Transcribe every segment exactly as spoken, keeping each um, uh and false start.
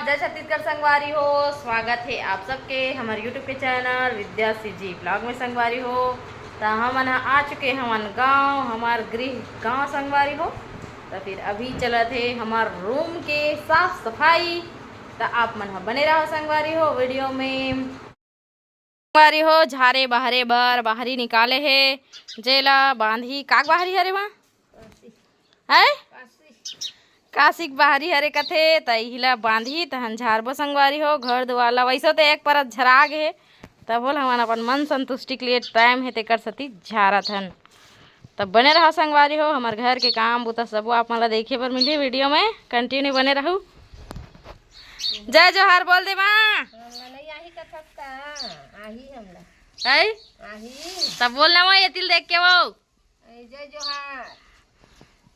जय छत्तीसगढ़ संगवारी हो, स्वागत हे आप सबके हमर YouTube के चैनल विद्या सीजी ब्लॉग में संगवारी हो। त हमन ह आ चुके हवन गांव, हमर गृह गांव संगवारी हो। त फिर अभी चलत हे हमर रूम के साफ सफाई। त आप मन ह बने रहो संगवारी हो वीडियो में। संगवारी हो, झारे बहरे बर बाहरी निकाले हे, जेला बांधही। काक बाहरी हरे माँ? है कासिक बाहरी हरे कथे, त इहिला बांधही तहन झारबो संगवारी हो। घर दुआर ला वैसे तो एक परत झरा गे हे, तब होल हमन अपन मन संतुष्टि के लिए टाइम हे तेकर सती झारत हन। तब बने रहा संगवारी हो, हमर घर के काम बुता सबो आप मन ला देखे बर मिलही वीडियो में, कंटिन्यू बने रहू। जय जोहार बोल दे माँ। हमला नहीं आही कथस का? आही हमला। है? आही। तब बोलना वो ये तिल देख के वो। ए, जय जोहार।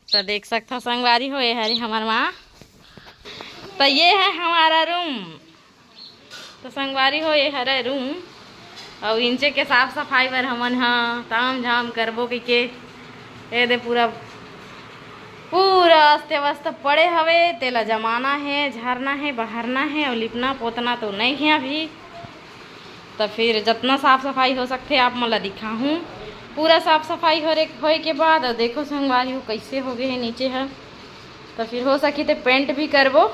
तो देख सकथो संगवारी हो, ये हरे हमर माँ। तो ये है हमारा रूम। तो संगवारी हो, ये हरे रूम। और इंचे के साफ सफाई बर हमन ह ताम झाम करबो कहिके, ए दे पूरा, पूरा अस्ते वस्त पड़े हवे। तेला जमाना है, झरना है, बहरना है और लिपना पोतना तो नहीं है अभी। तो फिर जतना साफ सफाई हो सकथे आप मन ला दिखाहूँ। पूरा साफ सफाई हो रे, होए के बाद, और देखो संगवारी हो कैसे हो गए है नीचे ह। तो फिर हो सकी तो पेंट भी करबो।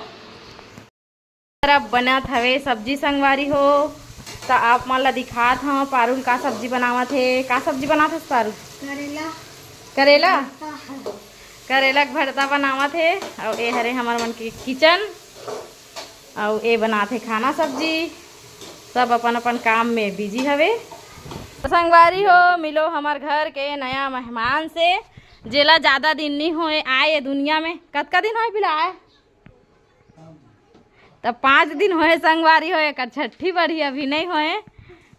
तरफ बनत हवे सब्जी संगवारी हो, त आप मन ला दिखात हव पारुल का सब्जी बनावत हे। का सब्जी बनात हस पारुल? करेला। करेला? करेला के भरता बनावत हे। अउ ए हरे हमर मन के किचन, अउ ए बनात हे खाना सब्जी। सब अपन अपन काम में बिजी हवे। त संगवारी हो, मिलो हमर घर के नया मेहमान से, जेला ज्यादा दिन नी होए आए ये दुनिया में। कतका दिन होए बिला आए? त पाँच दिन होए संगवारी हो, एकर छट्ठी बरही अभी नहीं होए।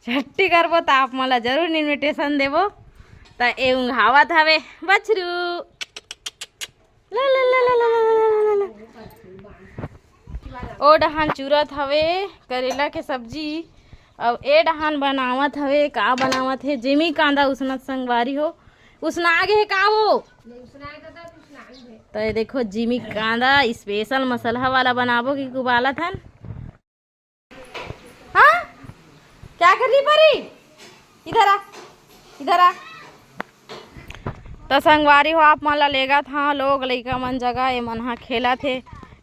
छट्ठी करबो त आप मन ला जरूर इनविटेशन देबो। त ए उंघावत हवे बछरू। ला ला ला ला ला ला ला ला। ओ डहान चुरत हवे करेला के सब्जी, अउ ए डहान बनावत हवे, का बनावत हे, जिमी कांदा उसनत संगवारी हो। उसना आगे हे का वो? त ये देखो जिमी कांदा स्पेशल मसलहा वाला बनाबो कि उबालत हन। हाँ, क्या कर रही परी? इधर आ, इधर आ। त संगवारी हो, आप मन ला लेगत हाँ लोग लइका मन जगह, ए मन हा खेलत हे।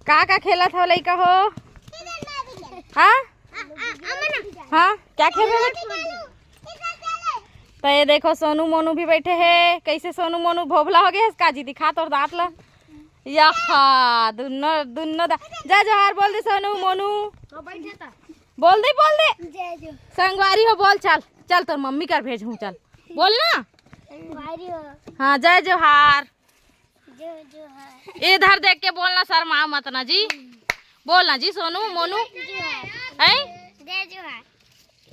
का का खेलत हो लइका हो? हाँ, हाँ, क्या खेल रहे हो? त ये देखो सोनू मोनू भी बैठे हे। कैसे सोनू मोनू भोभला हो गए हस काजी? दिखा तोर दांत ला। यहा दुनो दुनो दा-, जय जोहार बोल दे सोनू मोनू। बोल दे, बोल दे। जय जो। संगवारी हो बोल, चल चल तोर मम्मी कर भेजहूँ, चल बोल ना। संगवारी हो। हाँ, जय जोहार। जय जोहार। इधर देख के बोलना, शर्मा मत ना जी। बोलना जी सोनू मोनू। जय जोहार। हैं? जय जोहार।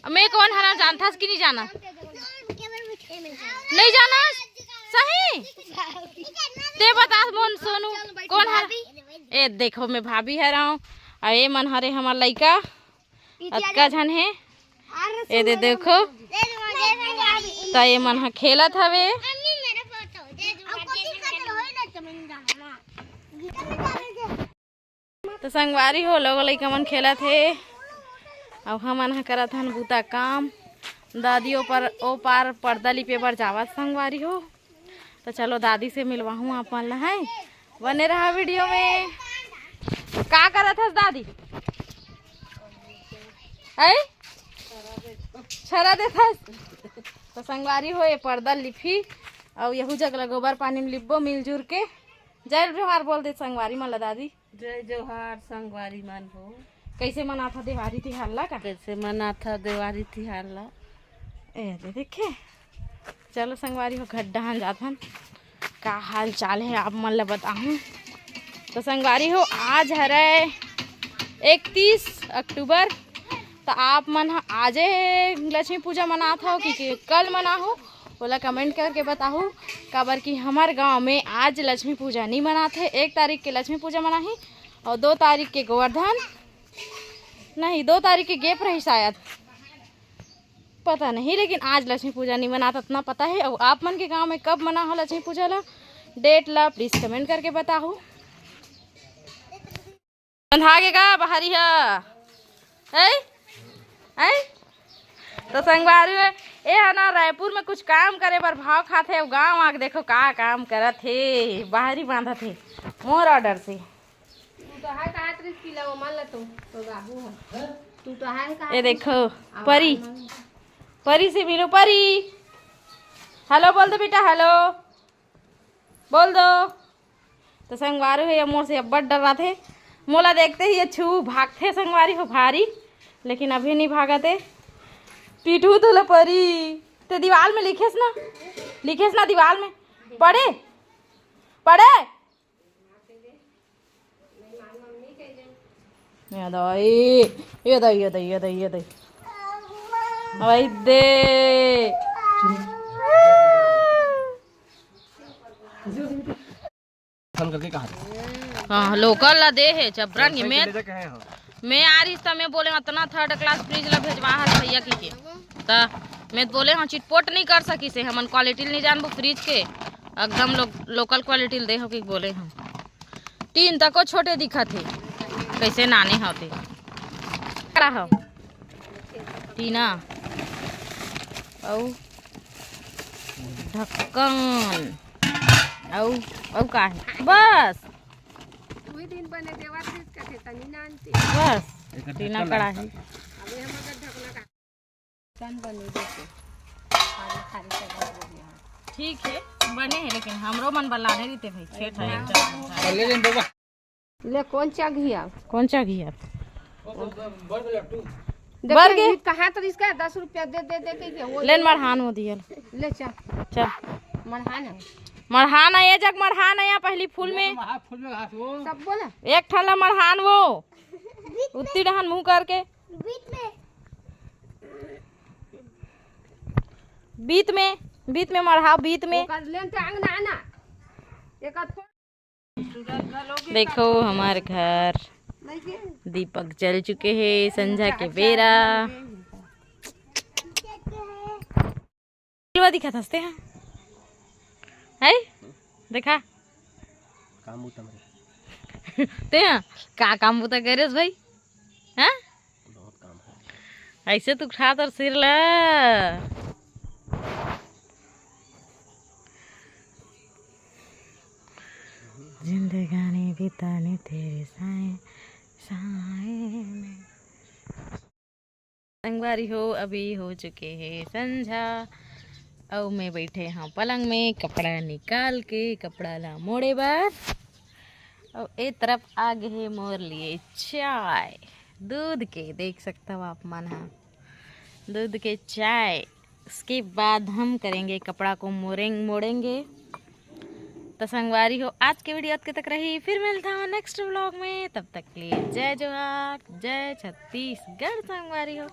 मैं कौन हरा जानथस कि नहीं जाना? नहीं जाना? सही? ते बता मोन सोनू कौन हरा? ए देखो मैं भाभी हराऊं। अउ ए मन हरे हमर लइका अतका झन हे। ए दे देखो। त ए मन ह खेलत हवे। तो संगवारी हो, लोग लइका मन खेलत हे, अउ हमन ह करत हन बूता काम। दादी ओ पर, ओ पार पर्दा लिपे बर जावत संगवारी हो। तो चलो दादी से मिलवाहूँ आप मन ल, हैं? बने रहा वीडियो में। का करत हस दादी? हैं? छरा देत हस? तो संगवारी हो, ये पर्दा लिपही, अउ यहू जग ल गोबर पानी में लिपबो मिलजुल के। जय जोहार बोल दे संगवारी मन ल दादी। जय जोहार संगवारी मन हो। कैसे मनाथा देवारी तिहार ला का? कैसे मनाथा देवारी तिहार ला? ए दे देखे। चलो संगवारी हो, घर डहान जाथन, का हाल चाल हे आप मन ल बताहूँ। तो संगवारी हो, आज हरे इकतीस अक्टूबर, तो आप मन ह आजे लक्ष्मी पूजा मनात हो कि, कि कल मनाहू, ओला कमेंट करके बताहू। काबर कि हमर गांव में आज लक्ष्मी पूजा नहीं मनात हे। एक तारीख के लक्ष्मी पूजा मनाही अउ दो तारीख के गोवर्धन, नहीं, दो तारीख के गेप रही शायद, पता नहीं, लेकिन आज लक्ष्मी पूजा नहीं मनात, इतना पता है। अउ आप मन के गांव में कब मना हो लक्ष्मी पूजा ला, डेट ला प्लीज कमेंट करके बताहू। बंधा के का बाहरी ह? ऐ? ऐ? तो संगवारी हो, ए ह ना रायपुर में कुछ काम करे बर भाव खाथे, अउ गाँव आके देखो का काम करत हे, बाहरी बांधत हे मोर ऑर्डर से। तू तो है कहा त्रिस किलो वो मान ला तो, तो बाबू है। तू तो है कहा ये देखो, परी, परी से मिलो, परी। हेलो बोल दो बेटा, हेलो बोल दो। तो संगवारी हो, ये मोर से अब्बड़ डर्राथे। मोला देखते ही ये छू भागथे संगवारी हो भारी, लेकिन अभी नहीं भागत हे। पीटू तो ला परी, ते दीवाल में लिखेस ना, लिखेस ना दीवाल में। पढ़े, पढ़े। ये दई, ये दई, ये दई, ये दई, ये दई। वही दे। फोन करके कहा था। हाँ, लोकल ला दे हे चबरन के। मैं, मैं आ रही त मैं बोले, "अतना थर्ड क्लास फ्रिज ला भेजवा हस भैया," कहिके। त मैं बोले, "हाँ, चिटपोट नहीं कर सकिस हे, हमन क्वालिटी नहीं जानबो फ्रिज के, एकदम लो, लोकल क्वालिटी दे हो," कि बोले हम। टीन तको छोटे दिखत हे, कैसे नाने होते। कड़ा हो टीना अउ ढक्कन अउ, अउ का हे? बस। वही दिन बने देवा फ्रिज का थे, तनी नानते। बस, एकर टीना ढक्कन कड़ा लागता। हे। अबे हम अगर ढकना का तन बने देते। खाली, खाली से बन गया है। ठीक है, बने हैं, लेकिन हमरो मन बलाने रहिते भाई, छेठ है एकदम। ले लेन बाबा। ले, कौन चा घिया? कौन चा घिया? वो तो ब-, बड़ वाला टू। देखो, बर के? ये कहाँ तो इसका दस रुपया दे, दे, दे के, के वो लेन मड़हान वो दियल। ले चा। चल। मड़हान है। मड़हान है, ये जग मड़हान है, यहाँ पहली फूल में। महा फूल में घास वो। सब बोला। एक ठन ला मड़हान वो। उत्ती डहान मुंह करके। बीच में। बीच में, बीच में मड़हाव, बीच में। ओकर लेन टांग ना आना। एकर देखो हमार घर, दीपक जल चुके हे, संझा के बेरा। दिखत हंसते हैं, है? देखा काम बूता में। ते हैं, का काम बूता करेस भाई? हैं? बहुत काम है। ऐसे तू उठा तर सिर ला। जिंदगानी बितानी तेरे साए, साए में। संगवारी हो, अभी हो चुके हे संझा, अउ मैं बैठे हंव पलंग में, कपड़ा निकाल के, कपड़ा ला मोड़े बर। अउ ए तरफ आ गे हे मोर लिए चाय, दूध के, देख सकथव आप मन ह, दूध के चाय। उसके बाद हम करेंगे कपड़ा को मोरेंग-, मोड़ेंगे। तो संगवारी हो, आज के वीडियो अतके तक रही, फिर मिलता हूँ नेक्स्ट व्लॉग में। तब तक के लिए जय जोहार, जय छत्तीसगढ़ संगवारी हो।